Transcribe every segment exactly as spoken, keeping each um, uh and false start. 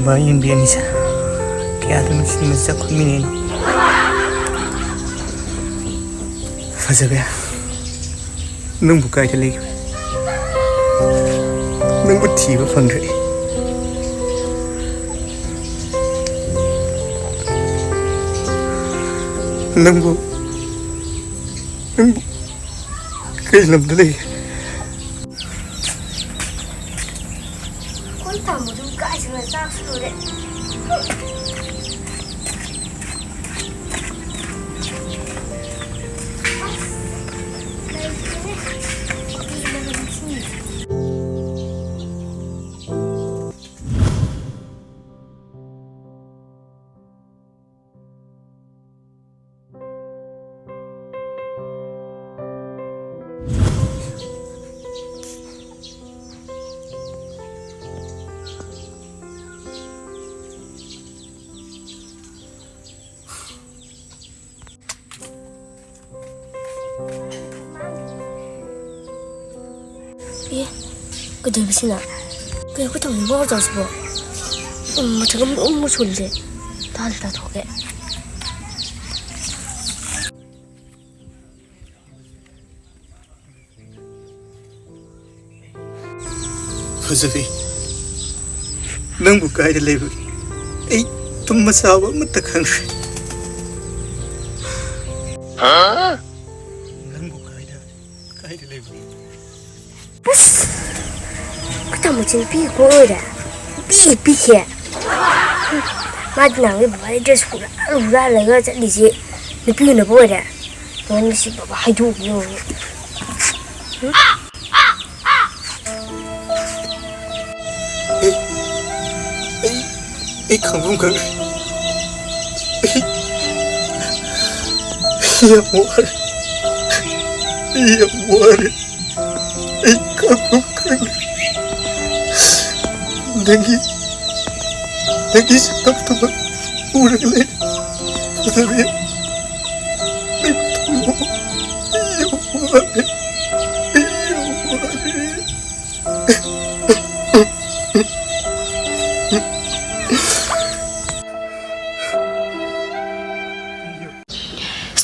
ꯚꯥꯏ ꯌꯦꯡꯕꯤ ꯑꯅꯤꯁꯦ ꯀꯌꯥꯗ ꯅꯨꯡꯁꯤ ꯃꯁꯛ ꯈꯨꯠꯃꯤꯅꯩꯅꯣ꯫ ꯐꯖꯕꯤ, ꯅꯪꯕꯨ ꯀꯥꯏꯗ ꯂꯩꯈ꯭ꯔꯦ? ꯅꯪꯕꯨ ꯊꯤꯕ ꯐꯪꯗ꯭ꯔꯦ꯫ ꯅꯪꯕꯨ, ꯅꯪꯕꯨ ꯀꯩ ꯂꯝꯗ ꯂꯩꯒꯦ? ꯑꯩꯈꯣꯏ ꯇꯥꯃꯣꯗꯨ ꯀꯥꯏ ꯆꯠꯈ꯭ꯔꯦ? ꯆꯥꯛꯁꯨ ꯂꯣꯏꯔꯦ꯫ ꯑꯦ, ꯀꯩꯗꯧꯔꯤꯕꯁꯤꯅ? ꯀꯩꯅꯣ ꯑꯩꯈꯣꯏ ꯇꯧꯔꯤ ꯉꯥꯎꯔ ꯆꯥꯁꯤꯕꯣ? ꯎꯝ, ꯃꯊꯛ ꯑꯃꯨꯛ ꯑꯃꯨꯛ ꯁꯣꯜꯂꯤꯁꯦ꯫ ꯇꯥꯗꯤ ꯇꯥꯊꯣꯛꯀꯦ꯫ ꯐꯖꯕꯤ, ꯅꯪꯕꯨ ꯀꯥꯏꯗ ꯂꯩꯕꯒꯦ? ꯑꯩ ꯇꯨꯝꯕ ꯆꯥꯕ ꯑꯃꯠꯇ ꯈꯪꯗ꯭ꯔꯦ꯫ ꯅꯪꯕꯨ ꯀꯥꯏꯗ, ꯀꯥꯏꯗ ꯂꯩꯕꯒꯦ? ꯑꯁ! ꯑꯩꯈꯣꯏ ꯇꯥꯃꯣꯁꯦ ꯅꯨꯄꯤꯒ ꯀꯣꯏꯔꯦ꯫ ꯅꯨꯄꯤꯒ ꯄꯤꯈꯦ꯫ ꯃꯥꯗꯤ ꯅꯍꯥꯟꯒꯩ ꯕꯕꯥꯗꯩ ꯗ꯭ꯔꯦꯁ ꯍꯨꯔꯥꯜ ꯍꯨꯔꯥꯜꯂꯒ ꯆꯠꯂꯤꯁꯦ ꯅꯨꯄꯤ ꯎꯅꯕ ꯑꯣꯏꯔꯦ꯫ ꯉꯁꯤ ꯕꯕꯥ ꯍꯥꯏꯗꯣꯛꯎꯕ ꯌꯦꯡꯉꯨ꯫ ꯑꯩ, ꯑꯩ, ꯑꯩ ꯈꯪꯐꯝ ꯈꯪꯗ꯭ꯔꯦ꯫ ꯑꯩ, ꯑꯩ ꯌꯥꯝ ꯋꯥꯔꯦ꯫ ꯑꯩ ꯌꯥꯝ ꯋꯥꯔꯦ꯫ ꯑꯩ ꯈꯪꯐꯝ ꯈꯪꯗ꯭ꯔꯦ꯫ ꯅꯪꯒꯤ, ꯅꯪꯒꯤ ꯁꯛꯇꯝꯗꯨꯃꯛ ꯎꯔꯒ ꯂꯩ꯫ ꯐꯖꯕꯤ, ꯑꯩ ꯊꯝꯃꯣ꯫ ꯑꯩ ꯌꯥꯝ ꯋꯥꯔꯦ꯫ ꯑꯩ ꯌꯥꯝ ꯋꯥꯔꯦ꯫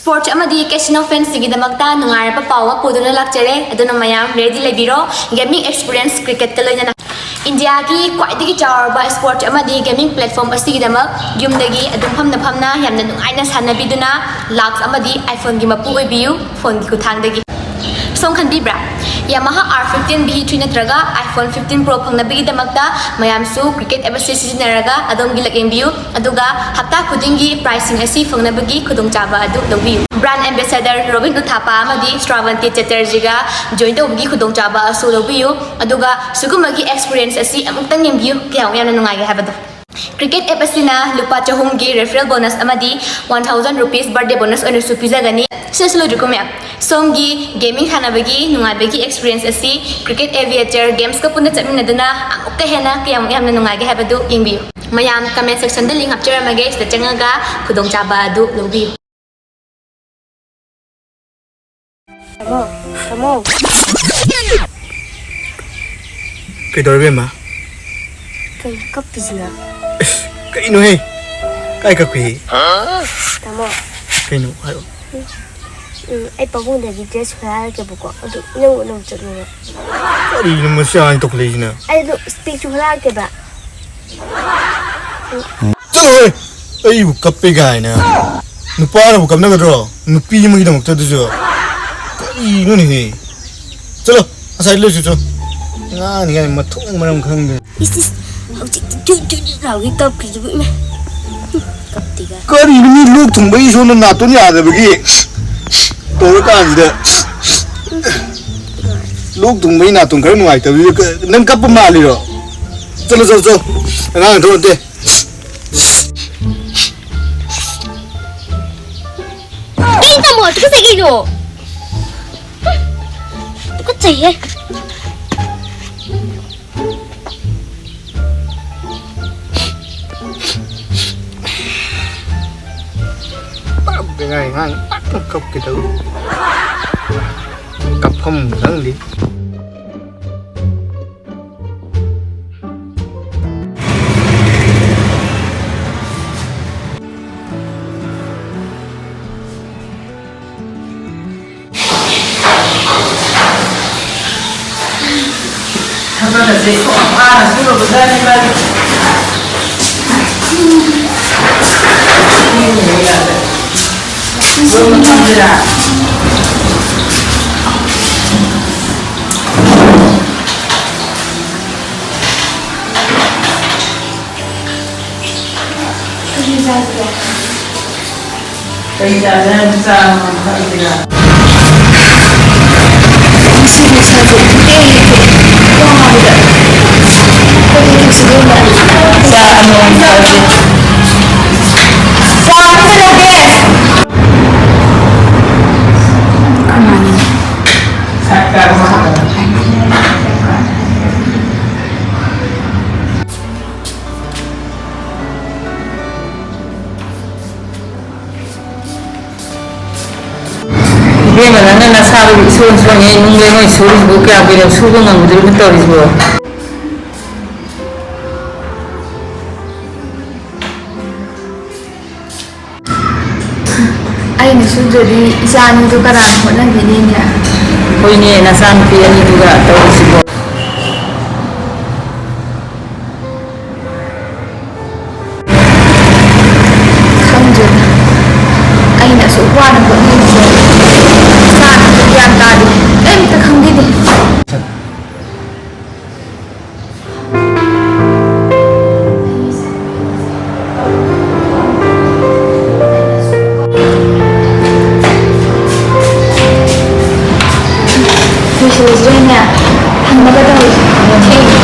Sports ꯑꯃꯗꯤ casino fansꯁꯤꯡꯒꯤꯗꯃꯛꯇ ꯅꯨꯡꯉꯥꯏꯔꯕ ꯄꯥꯎ ꯑꯃ ꯄꯨꯗꯨꯅ ꯂꯥꯛꯆꯔꯦ꯫ ꯑꯗꯨꯅ ꯃꯌꯥꯝ ready ꯂꯩꯕꯤꯔꯣ, gaming experience cricketꯀ ꯂꯣꯏꯅꯅ꯫ ꯏꯟꯗꯤꯌꯥꯒꯤ ꯈ꯭ꯋꯥꯏꯗꯒꯤ ꯆꯥꯎꯔꯕ sports ꯑꯃꯗꯤ gaming platform ꯑꯁꯤꯒꯤꯗꯃꯛ ꯌꯨꯝꯗꯒꯤ ꯑꯗꯨꯝ ꯐꯝꯅ ꯐꯝꯅ ꯌꯥꯝꯅ ꯅꯨꯡꯉꯥꯏꯅ ꯁꯥꯟꯅꯕꯤꯗꯨꯅ ꯂꯥꯛꯁ ꯑꯃꯗꯤ iPhoneꯒꯤ ꯃꯄꯨ ꯑꯣꯏꯕꯤꯌꯨ, phoneꯒꯤ ꯈꯨꯠꯊꯥꯡꯗꯒꯤ꯫ ꯁꯣꯝ ꯈꯟꯕꯤꯕ꯭ꯔꯥ? Yamaha R fifteen V three ꯅꯠꯇ꯭ꯔꯒ iPhone fifteen Pro ꯐꯪꯅꯕꯒꯤꯗꯃꯛꯇ ꯃꯌꯥꯝꯁꯨ cricket app ꯑꯁꯤ ꯁꯤꯖꯤꯟꯅꯔꯒ ꯑꯗꯣꯝꯒꯤ luck ꯌꯦꯡꯕꯤꯌꯨ, ꯑꯗꯨꯒ ꯍꯞꯇꯥ ꯈꯨꯗꯤꯡꯒꯤ prizeꯁꯤꯡ ꯑꯁꯤ ꯐꯪꯅꯕꯒꯤ ꯈꯨꯗꯣꯡꯆꯥꯕ ꯑꯗꯨ ꯂꯧꯕꯤꯌꯨ꯫ Brand ambassador Robin Uthappa ꯑꯃꯗꯤ Shravanti Chatterjeeꯒ join ꯇꯧꯕꯒꯤ ꯈꯨꯗꯣꯡꯆꯥꯕ ꯑꯁꯨ ꯂꯧꯕꯤꯌꯨ, ꯑꯗꯨꯒ ꯁꯤꯒꯨꯝꯕꯒꯤ experience ꯑꯁꯤ ꯑꯃꯨꯛꯇꯪ ꯌꯦꯡꯕꯤꯌꯨ, ꯀꯌꯥꯃꯨꯛ ꯌꯥꯝꯅ ꯅꯨꯡꯉꯥꯏꯒꯦ ꯍꯥꯏꯕꯗꯣ꯫ Cricket app ꯑꯁꯤꯅ ꯂꯨꯄꯥ ꯆꯍꯨꯝꯒꯤ referral bonus ꯑꯃꯗꯤ one thousand rupees birthday bonus ꯑꯣꯏꯅꯁꯨ ꯄꯤꯖꯒꯅꯤ꯫ ꯁꯤꯗꯁꯨ ꯂꯣꯏꯗ꯭ꯔꯤꯀꯣ ꯃꯌꯥꯝ, ꯁꯣꯝꯒꯤ gaming ꯁꯥꯟꯅꯕꯒꯤ ꯅꯨꯡꯉꯥꯏꯕꯒꯤ experience ꯑꯁꯤ Cricket Aviator Gamesꯀ ꯄꯨꯟꯅ ꯆꯠꯃꯤꯟꯅꯗꯨꯅ ꯑꯃꯨꯛꯀ ꯍꯦꯟꯅ ꯀꯌꯥꯃꯨꯛ ꯌꯥꯝꯅ ꯅꯨꯡꯉꯥꯏꯒꯦ ꯍꯥꯏꯕꯗꯨ ꯌꯦꯡꯕꯤꯌꯨ꯫ ꯃꯌꯥꯝ comment sectionꯗ link ꯍꯥꯞꯆꯔꯝꯃꯒꯦ, ꯁꯤꯗ ꯆꯪꯉꯒ ꯈꯨꯗꯣꯡꯆꯥꯕ ꯑꯗꯨ ꯂꯧꯕꯤꯌꯨ꯫ ꯇꯥꯃꯣ, ꯇꯥꯃꯣ꯫ ꯀꯩꯗꯧꯔꯒꯦ, ꯏꯃꯥ? ꯀꯩꯅꯣ ꯀꯞꯄꯤꯁꯤꯅ? ꯏꯁ, ꯀꯩꯅꯣꯍꯦ? ꯀꯥꯏ ꯀꯞꯄꯤ? ꯇꯥꯃꯣ꯫ ꯀꯩꯅꯣ ꯍꯥꯏꯔꯣ꯫ ꯎꯝ, ꯑꯩ ꯄꯥꯕꯨꯡꯗꯒꯤ dress ꯍꯨꯔꯥꯜꯂꯛꯀꯦꯕꯀꯣ, ꯑꯗꯨ ꯏꯅꯧ ꯏꯅꯧ ꯆꯠꯂꯨꯔꯣ꯫ ꯀꯔꯤꯅꯣ ꯃꯁꯤ ꯑꯉꯥꯡ ꯇꯧꯈꯠꯂꯛꯏꯁꯤꯅ? ꯑꯩꯗꯣ specꯁꯨ ꯍꯨꯔꯥꯜꯂꯛꯀꯦꯕ꯫ ꯆꯠꯂꯣꯍꯦ! ꯑꯩꯕꯨ ꯀꯞꯄꯦ ꯀꯥꯏꯅ꯫ ꯅꯨꯄꯥꯅꯕꯨ ꯀꯞꯅꯒꯗ꯭ꯔꯣ? ꯅꯨꯄꯤ ꯑꯃꯒꯤꯗꯃꯛꯇ ꯑꯗꯨꯁꯨ꯫ ꯀꯔꯤꯅꯣꯅꯦꯍꯦ? ꯆꯠꯂꯣ, ꯉꯁꯥꯏ ꯂꯩꯁꯨ ꯆꯠꯂꯣ꯫ ꯑꯉꯥꯡꯅꯤ ꯀꯥꯏꯅ ꯃꯊꯣꯡ ꯃꯔꯝ ꯈꯪꯗꯦ꯫ ꯏꯁ, ꯏꯁ, ꯍꯧꯖꯤꯛꯇꯤ ꯇꯨꯏ ꯇꯨꯏ ꯂꯥꯎꯒꯩ ꯀꯞꯈ꯭ꯔꯤꯗꯨꯕꯨ, ꯏꯃꯥ꯫ ꯀꯞꯇꯦꯒ꯫ ꯀꯔꯤꯅꯣ ꯃꯤ ꯂꯣꯛ ꯊꯨꯡꯕꯒꯤ ꯁꯣꯝꯗ ꯅꯥꯇꯣꯟ ꯌꯥꯗꯕꯒꯤ ꯇꯧꯔꯀꯥꯟꯁꯤꯗ꯫ ꯂꯣꯛ ꯊꯨꯡꯕꯒꯤ ꯅꯥꯇꯣꯟ ꯈꯔ ꯅꯨꯡꯉꯥꯏꯇꯕꯗꯨꯗ ꯀ-, ꯅꯪ ꯀꯞꯄ ꯃꯥꯜꯂꯤꯔꯣ? ꯆꯠꯂꯣ, ꯆꯠꯂꯣ, ꯆꯠꯂꯣ꯫ ꯑꯉꯥꯡ ꯊꯣꯛ ꯅꯠꯇꯦ꯫ ꯀꯩꯅꯣ ꯇꯥꯃꯣ? ꯇꯨꯀꯠꯆꯩ ꯀꯩꯅꯣ? ꯇꯨꯀꯠꯆꯩꯍꯦ꯫ ꯄꯛꯇꯦ ꯉꯥꯏ ꯑꯉꯥꯡ ꯄꯛꯅ ꯀꯞꯀꯦ ꯇꯧꯏ꯫ ꯀꯞꯐꯝ ꯈꯪꯗꯦ꯫ ꯋꯥꯅ ꯁꯨꯔꯨꯕꯖꯥꯠꯅꯤ ꯃꯥꯗꯤ꯫ ꯌꯨꯝꯗ ꯌꯥꯗ꯭ꯔꯦ꯫ ꯌꯨꯝꯗ ꯊꯝꯖꯤꯜꯂ꯫ ꯀꯔꯤ ꯆꯥꯁꯤꯒꯦ? ꯀꯔꯤ ꯆꯥꯁꯦ ꯍꯥꯏꯅꯣ? ꯆꯥ ꯑꯃ ꯊꯛꯑꯁꯤꯔ? ꯉꯁꯤꯗꯤ ꯏꯁꯥꯁꯦ ꯏꯄꯦꯟ ꯂꯩꯇꯦ꯫ ꯋꯥꯕꯗ꯫ ꯀꯔꯤ ꯊꯛꯁꯤꯒꯦ? ꯆꯥ ꯑꯃꯃꯝ ꯊꯛꯑꯁꯤ꯫ ꯆꯥ ꯑꯃ ꯂꯧꯒꯦ꯫ ꯀꯃꯥꯏꯅ? ꯏꯕꯦꯝꯃ, ꯅꯪꯅ ꯅꯁꯥꯗꯨ ꯏꯁꯣꯟ ꯁꯣꯟꯉꯩ ꯏꯃꯨꯡ ꯂꯩꯉꯣꯏ ꯁꯨꯔꯤꯁꯤꯕꯨ ꯀꯌꯥꯝ ꯀꯨꯏꯅ ꯁꯨꯕ ꯉꯝꯒꯗꯣꯔꯤꯕꯅꯣ ꯇꯧꯔꯤꯁꯤꯕꯣ? ꯑꯩꯅ ꯁꯨꯗ꯭ꯔꯗꯤ ꯏꯆꯥ ꯑꯅꯤꯗꯨ ꯀꯅꯥꯅ ꯍꯣꯠꯅꯕꯤꯅꯤꯅꯦ? ꯍꯣꯏꯅꯦ, ꯅꯆꯥꯅꯨꯄꯤ ꯑꯅꯤꯗꯨꯒ ꯇꯧꯔꯤꯁꯤꯕꯣ꯫ ꯈꯪꯗ꯭ꯔꯦꯗ꯫ ꯑꯩꯅ ꯑꯁꯨꯛ ꯋꯥꯅ ꯍꯣꯠꯅꯔꯤꯁꯦ꯫ ꯏꯆꯥꯅꯁꯨ ꯒ꯭ꯌꯥꯟ ꯇꯥꯗꯦ꯫ ꯀꯔꯤꯝꯇ ꯈꯪꯕꯤꯗꯦ꯫ ꯂꯣꯏꯁꯤꯜꯂꯁꯤꯔꯅꯦ? ꯍꯟꯅꯕ ꯇꯧꯔꯁꯤ꯫ ꯊꯦꯡꯉꯦ꯫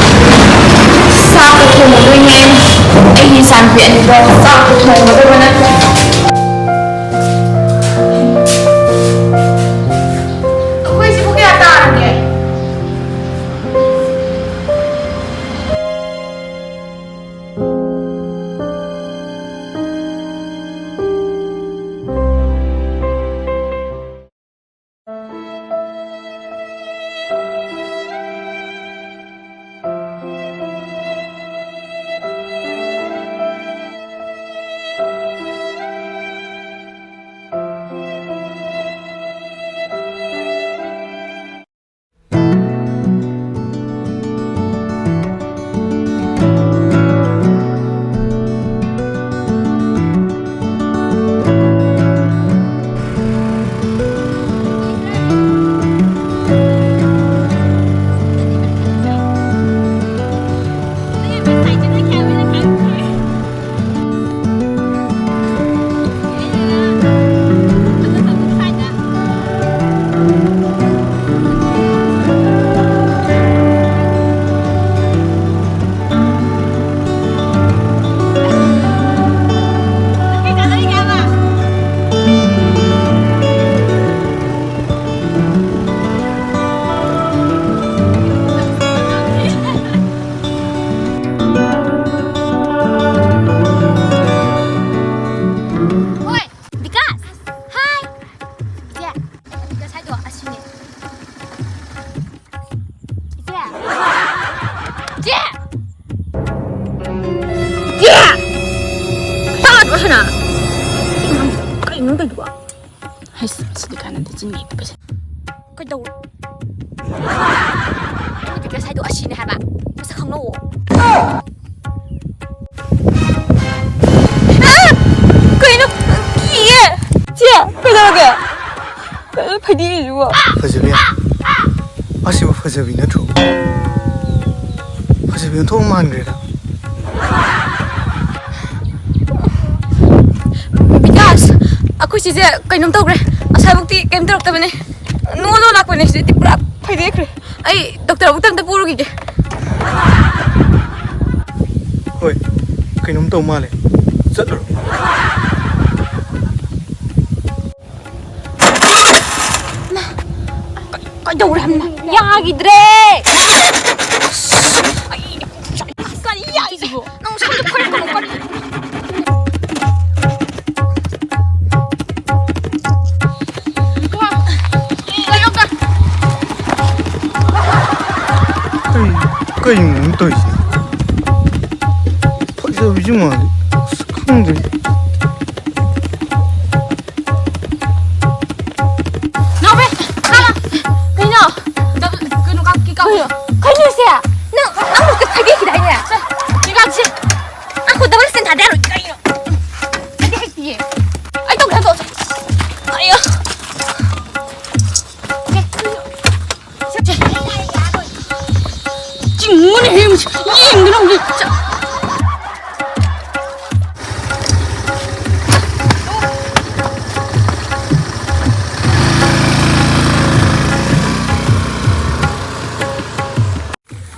ꯆꯥꯛꯇ ꯊꯣꯡꯉꯗꯣꯏꯅꯦ ꯑꯩꯅ꯫ ꯑꯩꯒꯤ ꯏꯆꯥꯅꯨꯄꯤ ꯑꯅꯤꯗꯣ ꯆꯥꯛꯇ ꯊꯣꯡꯒꯗꯕ ꯅꯠꯇ꯭ꯔꯦ꯫ ꯑꯩꯈꯣꯏꯁꯤꯕꯨ ꯀꯌꯥ ꯇꯥꯔꯒꯦ? ꯀꯩꯗꯧ? ꯅꯪꯒꯤ ꯄꯤꯛꯆꯔ ꯁꯥꯏꯗꯣ ꯑꯁꯤꯅꯦ ꯍꯥꯏꯕ꯫ ꯃꯁꯛ ꯈꯪꯅꯧꯋꯣ꯫ ꯑꯥ! ꯀꯩꯅꯣ? ꯀꯤꯌꯦ! ꯆꯦ, ꯀꯩꯗꯧꯔꯒꯦ? ꯀꯩꯅꯣ ꯐꯩꯗꯤꯡꯉꯤꯁꯤꯕꯣ? ꯐꯖꯕꯤ, ꯑꯁꯤꯕꯨ ꯐꯖꯕꯤ ꯅꯠꯇ꯭ꯔꯣ? ꯐꯖꯕꯤ ꯑꯣꯟꯊꯣꯛ ꯃꯥꯟꯈ꯭ꯔꯦꯗ꯫ ꯕꯤꯀꯥꯁ, ꯑꯩꯈꯣꯏ ꯁꯤꯁꯦ ꯀꯩꯅꯣꯝ ꯇꯧꯈ꯭ꯔꯦ꯫ ꯉꯁꯥꯏꯃꯨꯛꯇꯤ ꯀꯩꯝ ꯇꯧꯔꯛꯇꯕꯅꯦ꯫ ꯅꯣ ꯅꯣ ꯂꯥꯛꯄꯅꯦ, ꯍꯧꯖꯤꯛꯇꯤ ꯄꯨꯔꯥ ꯐꯩꯗꯦꯛꯈ꯭ꯔꯦ꯫ ꯑꯩ ꯗꯣꯛꯇꯔ ꯑꯃꯨꯛꯇꯪꯗ ꯄꯨꯔꯨꯈꯤꯒꯦ꯫ ꯍꯣꯏ, ꯀꯩꯅꯣꯝ ꯇꯧ ꯃꯥꯜꯂꯦ꯫ ꯆꯠꯂꯨꯔꯣ꯫ ꯀꯩꯗꯧꯔꯦ ꯍꯥꯏꯕꯅꯣ? ꯌꯥꯈꯤꯗ꯭ꯔꯦ! ꯑꯩ ꯀꯔꯤ ꯌꯥꯏꯁꯤꯕꯣ? ꯅꯪ ꯁꯝꯗ ꯈꯣꯏꯔꯛꯀꯅꯨ, ꯀꯔꯤ? ꯀꯩꯅꯣ ꯀ- ꯀꯩ-, ꯀꯩꯅꯣ ꯇꯧꯔꯤꯁꯦ? ꯐꯖꯕꯤꯁꯨ ꯃꯥꯜꯂꯤ꯫ ꯑꯁ, ꯈꯪꯗꯦ꯫ ꯅꯥꯎꯕꯤ, ꯀꯥꯂꯥ, ꯀꯩꯅꯣ? ꯗꯕ-, ꯀꯩꯅꯣ, ꯀꯥꯞꯀꯤ, ꯀꯥꯞꯀꯤ꯫ ꯀꯩꯅꯣ? ꯀꯩꯅꯣ ꯁꯦ? ꯅꯪ, ꯅꯪ ꯍꯧꯖꯤꯛ ꯐꯩꯗꯦꯛꯈꯤꯗꯥꯏꯅꯦ? ꯁꯦ, ꯁꯤ ꯀꯥꯞꯁꯤ꯫ ꯑꯩꯈꯣꯏ ꯗꯕꯜ ꯁ꯭ꯇꯦꯟ ꯊꯥꯗ ꯌꯥꯔꯣꯏ, ꯀꯩꯅꯣ? ꯑꯩꯗꯤ ꯍꯩꯇꯤꯌꯦ꯫ ꯑꯩ ꯇꯧꯒꯦ, ꯍꯟꯗꯣꯛꯑꯣ꯫ ꯑꯌꯥ꯫ ꯆꯤꯡꯉꯨꯅꯦꯍꯦ, ꯌꯦꯡꯗꯅ ꯍꯧꯖꯤꯛ꯫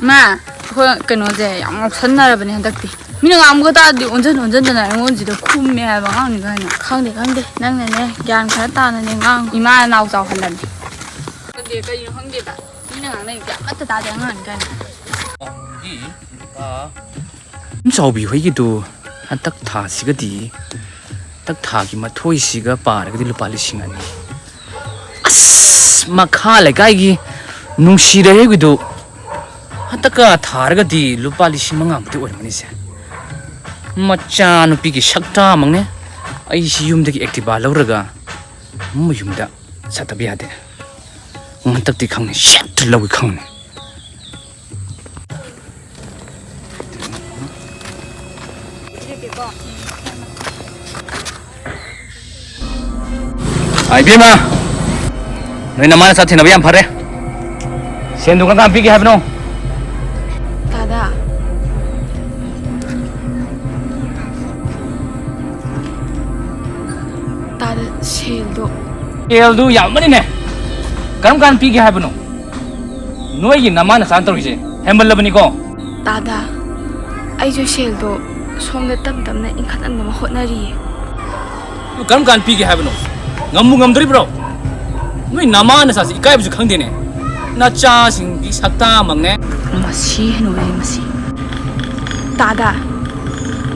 ꯏꯃꯥ, ꯑꯩꯈꯣꯏ ꯀꯩꯅꯣꯁꯦ ꯌꯥꯝ ꯉꯥꯎꯁꯟꯅꯔꯕꯅꯦ ꯍꯟꯗꯛꯇꯤ꯫ ꯃꯤꯅ ꯉꯥꯡꯕꯒ ꯇꯥꯔꯗꯤ ꯑꯣꯟꯁꯤꯟ ꯑꯣꯟꯁꯤꯟꯗꯅ ꯑꯩꯉꯣꯟꯁꯤꯗ ꯈꯨꯝꯃꯦ ꯍꯥꯏꯕ ꯑꯉꯥꯡꯅꯤ ꯀꯥꯏꯅ꯫ ꯈꯪꯗꯦ, ꯈꯪꯗꯦ꯫ ꯅꯪꯅꯅꯦ ꯒ꯭ꯌꯥꯟ ꯈꯔ ꯇꯥꯅꯅꯦ ꯉꯥꯡꯉꯨ꯫ ꯏꯃꯥꯅ ꯅꯥꯎ ꯆꯥꯎꯍꯜꯂꯝꯃꯦ꯫ ꯈꯪꯗꯦ, ꯀꯩꯅꯣ ꯈꯪꯗꯦꯕ꯫ ꯃꯤꯅ ꯉꯥꯡꯅꯩꯁꯦ ꯑꯃꯠꯇ ꯇꯥꯗꯦ ꯑꯉꯥꯡꯅꯤ ꯀꯥꯏꯅ꯫ ꯆꯥꯎꯕꯤ ꯍꯣꯏꯒꯤꯗꯨ ꯍꯟꯗꯛ ꯊꯥꯁꯤꯒꯗꯤ, ꯍꯟꯗꯛ ꯊꯥꯒꯤ ꯃꯊꯣꯏꯁꯤꯒ ꯄꯥꯔꯒꯗꯤ ꯂꯨꯄꯥ ꯂꯤꯁꯤꯡ ꯑꯅꯤ꯫ ꯑꯁ, ꯃꯈꯥ ꯂꯩꯀꯥꯏꯒꯤ ꯅꯨꯡꯁꯤꯔꯩꯒꯤꯗꯨ ꯍꯟꯗꯛꯀ ꯊꯥꯔꯒꯗꯤ ꯂꯨꯄꯥ ꯂꯤꯁꯤꯡ ꯃꯉꯥꯃꯨꯛꯇꯤ ꯑꯣꯏꯔꯝꯒꯅꯤꯁꯦ꯫ ꯃꯆꯥꯅꯨꯄꯤꯒꯤ ꯁꯛꯇꯥꯃꯛꯅꯦ꯫ ꯑꯩꯁꯤ ꯌꯨꯝꯗꯒꯤ Activa ꯂꯧꯔꯒ ꯃꯌꯨꯝꯗ ꯆꯠꯇꯕ ꯌꯥꯗꯦ꯫ ꯍꯟꯗꯛꯇꯤ ꯈꯪꯅꯤ, ꯁꯦꯠ ꯂꯧꯏ ꯈꯪꯅꯤ꯫ ꯑꯥ, ꯏꯕꯦꯝꯃ, ꯅꯣꯏ ꯅꯃꯥ ꯅꯆꯥ ꯊꯦꯡꯅꯕ ꯌꯥꯝ ꯐꯔꯦ꯫ ꯁꯦꯟꯗꯨ ꯀꯔꯝ ꯀꯥꯟ ꯄꯤꯒꯦ ꯍꯥꯏꯕꯅꯣ? ꯇꯥꯗ꯫ ꯇꯥꯗ, ꯁꯦꯜꯗꯣ꯫ ꯁꯦꯜꯗꯨ ꯌꯥꯝꯃꯅꯤꯅꯦ꯫ ꯀꯔꯝ ꯀꯥꯟ ꯄꯤꯒꯦ ꯍꯥꯏꯕꯅꯣ? ꯅꯣꯏꯒꯤ ꯅꯃꯥ ꯅꯆꯥꯅ ꯇꯧꯔꯤꯁꯦ ꯍꯦꯟꯃꯜꯂꯕꯅꯤꯀꯣ꯫ ꯇꯥꯗ, ꯑꯩꯁꯨ ꯁꯦꯜꯗꯣ ꯁꯣꯝꯗ ꯇꯞ ꯇꯞꯅ ꯏꯟꯈꯠꯍꯟꯅꯕ ꯍꯣꯠꯅꯔꯤꯌꯦ꯫ ꯑꯗꯨ ꯀꯔꯝ ꯀꯥꯟ ꯄꯤꯒꯦ ꯍꯥꯏꯕꯅꯣ? ꯉꯝꯕꯨ ꯉꯝꯗꯣꯔꯤꯕ꯭ꯔꯣ? ꯅꯣꯏ ꯅꯃꯥ ꯅꯆꯥꯁꯤ ꯏꯀꯥꯏꯕꯁꯨ ꯈꯪꯗꯦꯅꯦ꯫ ꯅꯆꯥꯁꯤꯡꯒꯤ ꯁꯛꯇꯥꯃꯛꯅꯦ꯫ ꯃꯁꯤ ꯍꯅꯨꯕꯤ ꯃꯁꯤ꯫ ꯇꯥꯗ,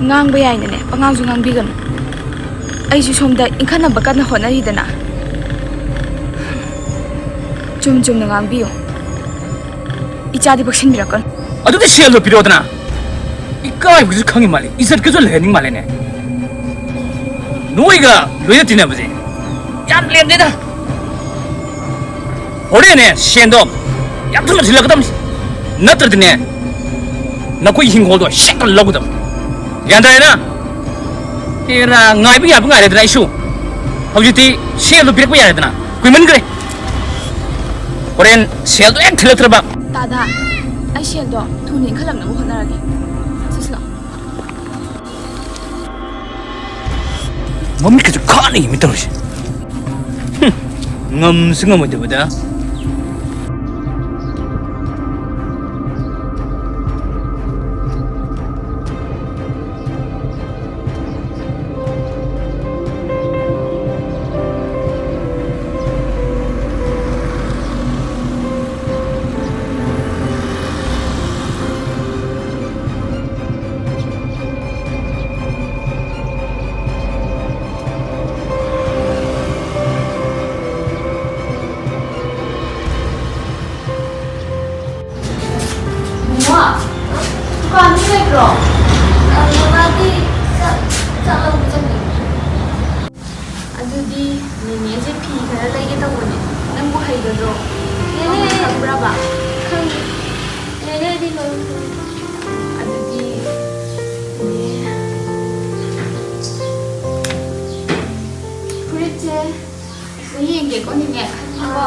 ꯉꯥꯡꯕ ꯌꯥꯏꯅꯅꯦ, ꯄꯉꯥꯡꯁꯨ ꯉꯥꯡꯕꯤꯒꯅꯨ꯫ ꯑꯩꯁꯨ ꯁꯣꯝꯗ ꯏꯟꯈꯠꯅꯕ ꯀꯟꯅ ꯍꯣꯠꯅꯔꯤꯗꯅ꯫ ꯆꯨꯝ ꯆꯨꯝꯅ ꯉꯥꯡꯕꯤꯌꯨ꯫ ꯏꯆꯥꯗꯤ ꯄꯛꯁꯤꯟꯕꯤꯔꯛꯀꯅꯨ꯫ ꯑꯗꯨꯗꯤ ꯁꯦꯜꯗꯣ ꯄꯤꯔꯛꯑꯣꯗꯅ꯫ ꯏꯀꯥꯏꯕꯒꯁꯨ ꯈꯪꯉꯤ ꯃꯥꯜꯂꯦ, ꯏꯖꯠꯀꯁꯨ ꯂꯩꯍꯟꯅꯤꯡ ꯃꯥꯜꯂꯦꯅꯦ꯫ ꯅꯣꯏꯒ ꯂꯣꯏꯅ ꯇꯤꯟꯅꯕꯁꯦ ꯌꯥꯝ ꯂꯦꯝꯗꯦꯗ꯫ ꯍꯣꯔꯦꯟꯅꯦ ꯁꯦꯟꯗꯣ ꯌꯥꯝ ꯊꯨꯅ ꯊꯤꯜꯂꯛꯀꯗꯕꯅꯤ, ꯅꯠꯇ꯭ꯔꯗꯤꯅꯦ ꯅꯈꯣꯏ ꯍꯤꯡꯒꯣꯜꯗꯣ ꯍꯦꯛꯇ ꯂꯧꯒꯗꯕꯅꯤ꯫ ꯒ꯭ꯌꯥꯟ ꯇꯥꯔꯦꯅ? ꯑꯦꯔꯥ, ꯉꯥꯏꯕ ꯌꯥꯕ ꯉꯥꯏꯔꯦꯗꯅ ꯑꯩꯁꯨ꯫ ꯍꯧꯖꯤꯛꯇꯤ ꯁꯦꯜꯗꯣ ꯄꯤꯔꯛꯄ ꯌꯥꯔꯦꯗꯅ, ꯀꯨꯏꯃꯟꯈ꯭ꯔꯦ꯫ ꯍꯣꯔꯦꯟ ꯁꯦꯜꯗꯣ ꯍꯦꯛ ꯊꯤꯜꯂꯛꯇ꯭ꯔꯕ꯫ ꯇꯥꯗ, ꯑꯩ ꯁꯦꯜꯗꯣ ꯊꯨꯅ ꯏꯟꯈꯠꯂꯛꯅꯕ ꯍꯣꯠꯅꯔꯒꯦ꯫ ꯁꯤꯁꯤ ꯂꯥꯎ꯫ ꯃꯃꯤꯠꯀꯁꯨ ꯈꯥꯅ ꯌꯦꯡꯉꯤ ꯇꯧꯔꯤꯁꯦ꯫ ꯍꯨꯝ, ꯉꯝꯁꯨ ꯉꯝꯃꯣꯏꯗꯕꯗ꯫ ꯌꯦꯡꯒꯦꯀꯣ, ꯅꯦꯅꯦ, ꯈꯟꯒꯦꯀꯣ꯫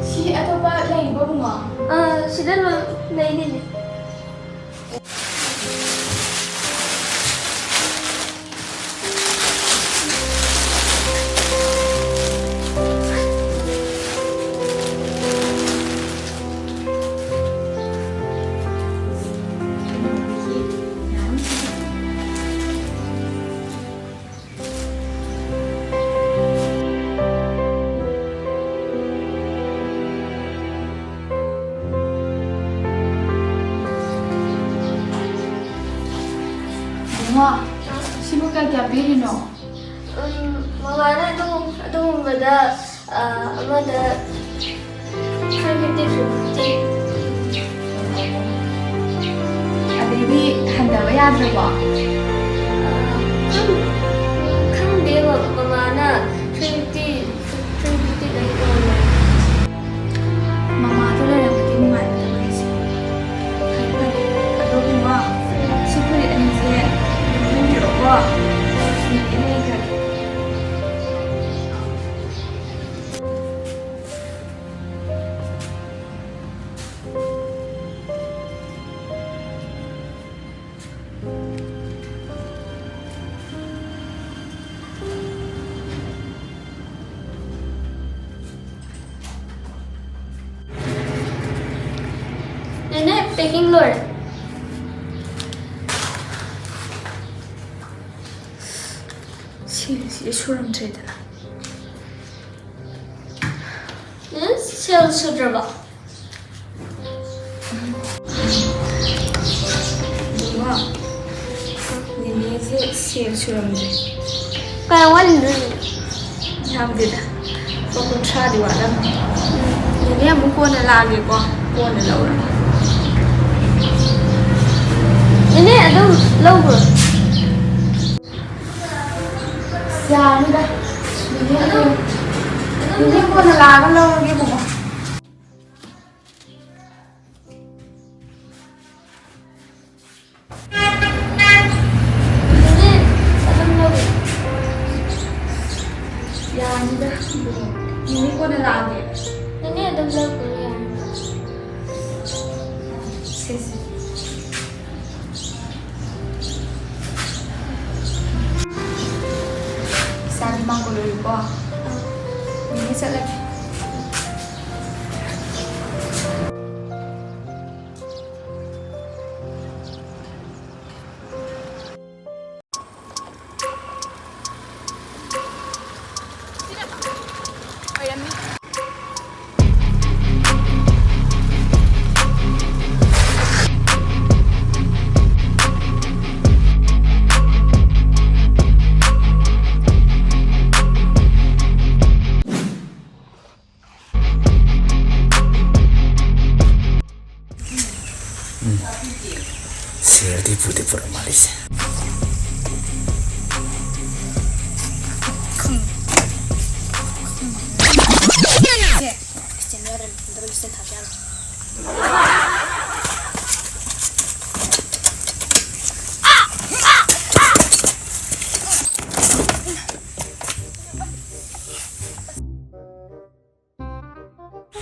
ꯁꯤ ꯑꯇꯣꯞꯄ ꯂꯩꯕ꯭ꯔꯣ, ꯕꯨꯡꯉꯣ? ꯑꯥ, ꯁꯤꯗ ꯂꯣꯏ ꯂꯩ, ꯅꯦꯅꯦ꯫ ꯕꯨꯡꯉꯣ, ꯁꯤꯕꯨ ꯀꯌꯥ ꯀꯌꯥ ꯄꯤꯔꯤꯅꯣ? ꯎꯝ, ꯃꯃꯥꯅ ꯑꯗꯨꯒꯨꯝ-, ꯑꯗꯨꯒꯨꯝꯕꯗ, ꯑ, ꯑꯃꯗ three fifty, three fifty꯫ ꯑꯗꯩꯗꯤ ꯍꯟꯊꯕ ꯌꯥꯗ꯭ꯔꯕꯣ? ꯑ, ꯈꯪ-, ꯈꯪꯗꯦ, ꯃ-, ꯃꯃꯥꯅ three fifty, three fifty ꯗꯪ ꯇꯧꯔꯝꯃꯦ꯫ ꯃꯃꯥꯗꯣ ꯂꯩꯔꯝꯃꯗꯤ ꯅꯨꯡꯉꯥꯏꯒꯗꯕ ꯑꯩꯁꯦ꯫ ꯐꯔꯦ, ꯐꯔꯦ꯫ ꯑꯗꯣ ꯕꯨꯡꯉꯣ, ꯁꯤ ꯐꯨꯔꯤꯠ ꯑꯅꯤꯁꯦ ꯌꯣꯝꯁꯤꯟꯕꯤꯔꯣꯀꯣ꯫ ꯅꯦꯅꯦ ꯂꯩꯈ꯭ꯔꯒꯦ꯫ ꯅꯦꯅꯦ, packing ꯂꯣꯏꯔꯦ꯫ ꯁꯤꯁꯦ ꯁꯨꯔꯝꯗ꯭ꯔꯦꯗꯅ꯫ ꯅꯦꯅꯦ, ꯁꯦꯜ ꯁꯨꯗ꯭ꯔꯕꯣ? ꯕꯨꯡꯉꯣ, ꯅꯦꯅꯦꯁꯦ ꯁꯦꯜ ꯁꯨꯔꯝꯗ꯭ꯔꯦ꯫ ꯀꯌꯥꯝ ꯋꯥꯠꯂꯤꯅꯣ? ꯌꯥꯝꯗꯦꯗ, ꯂꯨꯄꯥ ꯀꯨꯟꯊ꯭ꯔꯥꯗꯤ ꯋꯥꯠꯂꯝꯃꯦ꯫ ꯅꯦꯅꯦ ꯑꯃꯨꯛ ꯀꯣꯟꯅ ꯂꯥꯛꯑꯒꯦꯀꯣ, ꯀꯣꯟꯅ ꯂꯧꯔꯒꯦ꯫ ꯅꯦꯅꯦ ꯑꯗꯨꯝ ꯂꯧꯈ꯭ꯔꯣ꯫ ꯌꯥꯅꯤꯗ꯫ ꯅꯦꯅꯦ ꯑꯗꯨꯝ, ꯅꯦꯅꯦ ꯀꯣꯟꯅ ꯂꯥꯛꯑꯒ ꯂꯧꯔꯒꯦ, ꯕꯨꯡꯉꯣ꯫ ꯅꯤꯅꯦ ꯀꯣꯟꯅ ꯂꯥꯛꯑꯒꯦ꯫ ꯅꯤꯅꯦ ꯑꯗꯨꯝ ꯂꯧꯈ꯭ꯔꯣ ꯌꯥꯔꯅꯤ꯫ ꯁꯦ, ꯁꯦ꯫ ꯏꯆꯥꯗꯤ ꯃꯥꯡꯒꯣꯜ ꯑꯣꯏꯔꯤꯀꯣ? ꯅꯤꯅꯦ ꯆꯠꯂꯒꯦ꯫ ꯎꯝ꯫ ꯁꯦꯜꯗꯤ ꯄꯨꯗꯤ ꯄꯨꯔꯛ ꯃꯥꯜꯂꯤꯁꯦ꯫ ꯁꯦ, ꯁꯤꯁꯇꯦꯝ ꯌꯥꯗ꯭ꯔꯦ꯫ ꯑꯝꯇ ꯁꯤꯁꯇꯦꯝ ꯊꯥꯕ ꯌꯥꯔꯣꯏ꯫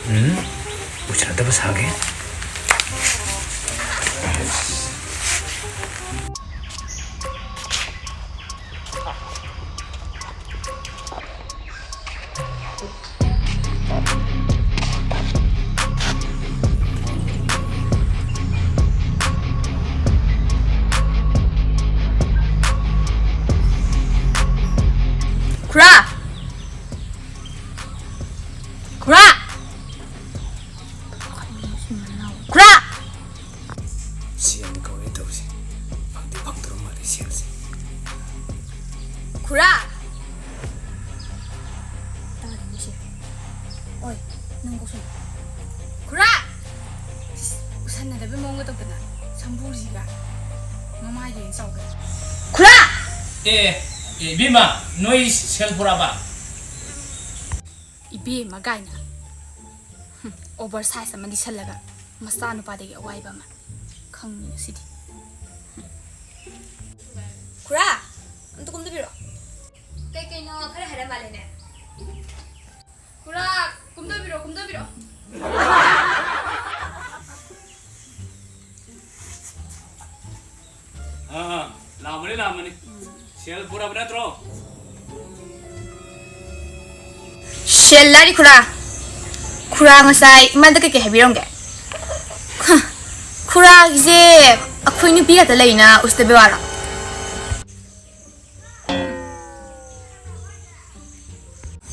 ꯎꯝ? ꯎꯁꯤꯠꯇꯕ ꯁꯥꯒꯦ꯫ ꯈꯨꯔꯥ! ꯈꯨꯔꯥ! ꯈꯨꯔꯥ! ꯁꯦꯜ ꯀꯧꯔꯦ ꯇꯧꯔꯤꯁꯦ꯫ ꯐꯪꯗꯤ ꯐꯪꯗ꯭ꯔ ꯃꯥꯜꯂꯦ ꯁꯦꯜꯁꯦ꯫ ꯈꯨꯔꯥ! ꯇꯥꯗꯦꯅꯦ ꯁꯤ꯫ ꯑꯣꯏ, ꯅꯪ ꯀꯧꯁꯜꯂꯣ꯫ ꯈꯨꯔꯥ! ꯏꯁ, ꯎꯁꯟꯅꯗꯕꯩ ꯃꯑꯣꯡꯒ ꯇꯧꯗꯅ, ꯁꯝꯕꯨꯔꯁꯤꯒ ꯃꯃꯥꯏꯒ ꯍꯦꯟꯅ ꯆꯥꯎꯒꯩ꯫ ꯈꯨꯔꯥ! ꯑꯦ, ꯑꯦ, ꯏꯕꯦꯝꯃ, ꯅꯣꯏ ꯁꯦꯜ ꯄꯨꯔꯛꯑꯕ? ꯏꯕꯦꯝꯃ ꯀꯥꯏꯅ꯫ ꯍꯨꯝ, ꯑꯣꯚꯔ ꯁꯥꯏꯖ ꯑꯃ ꯂꯤꯁꯜꯂꯒ ꯃꯆꯥꯅꯨꯄꯥꯗꯒꯤ ꯑꯋꯥꯏꯕ ꯑꯃ꯫ ꯈꯪꯉꯤ ꯁꯤꯗꯤ꯫ ꯈꯨꯔꯥ, ꯑꯝꯇ ꯀꯨꯝꯗꯕꯤꯔꯣ꯫ ꯀꯩ ꯀꯩꯅꯣ ꯈꯔ ꯍꯥꯏꯔ ꯃꯥꯜꯂꯦꯅꯦ꯫ ꯈꯨꯔꯥ, ꯀꯨꯝꯊꯕꯤꯔꯣ, ꯀꯨꯝꯊꯕꯤꯔꯣ꯫ ꯑꯥ, ꯑꯥ, ꯂꯥꯛꯑꯝꯃꯅꯤ, ꯂꯥꯛꯑꯝꯃꯅꯤ꯫ ꯁꯦꯜ ꯄꯨꯔꯕ ꯅꯠꯇ꯭ꯔꯣ? ꯁꯦꯜ ꯂꯥꯏꯔꯤ ꯈꯨꯔꯥ꯫ ꯈꯨꯔꯥ ꯉꯁꯥꯏ ꯏꯃꯥꯗ ꯀꯩꯀꯩ ꯍꯥꯏꯕꯤꯔꯝꯒꯦ? ꯈ-, ꯈꯨꯔꯥꯒꯤꯁꯦ ꯑꯩꯈꯣꯏ ꯅꯨꯄꯤ ꯈꯛꯇ ꯂꯩꯅ ꯎꯁꯤꯇ ꯕꯦꯋꯥꯔꯣ?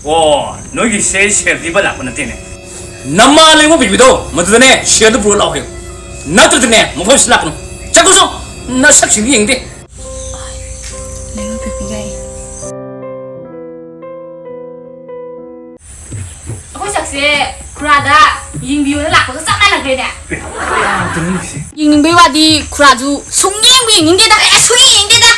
ꯑꯣ, ꯅꯣꯏꯒꯤꯁꯦ ꯁꯦꯜ ꯄꯤꯕ ꯂꯥꯛꯄ ꯅꯠꯇꯦꯅꯦ꯫ ꯅꯃꯥ ꯂꯩꯉꯣ ꯄꯤꯕꯤꯗꯣ, ꯃꯗꯨꯗꯅꯦ ꯁꯦꯜꯗꯨ ꯄꯨꯔ ꯂꯥꯛꯑꯣ ꯍꯥꯏꯌꯨ꯫ ꯅꯠꯇ꯭ꯔꯗꯤꯅꯦ, ꯃꯐꯝꯁꯤ ꯂꯥꯛꯀꯅꯨ꯫ ꯆꯠꯈꯣ ꯆꯣ, ꯅꯁꯛꯁꯤꯡꯗꯤ ꯌꯦꯡꯗꯦ꯫ ꯂꯩꯉꯣ ꯄꯤꯕꯤꯒꯥꯏ꯫ ꯑꯩꯈꯣꯏ ꯁꯛꯁꯦ ꯈꯨꯔꯥꯗ ꯌꯦꯡꯕꯤꯌꯣꯅ ꯂꯥꯛꯄꯒ ꯆꯞ ꯃꯥꯟꯅꯈ꯭ꯔꯦꯅꯦ꯫ ꯌꯦꯡꯅꯤꯡꯕꯩ ꯋꯥꯗꯤ ꯈꯨꯔꯥꯁꯨ ꯁꯨꯡꯌꯦꯡꯕꯨ ꯌꯦꯡꯅꯤꯡꯗꯦꯗ꯫ ꯑꯦ, ꯁꯨꯡꯌꯦꯡ ꯌꯦꯡꯅꯤꯡꯗꯦꯗ꯫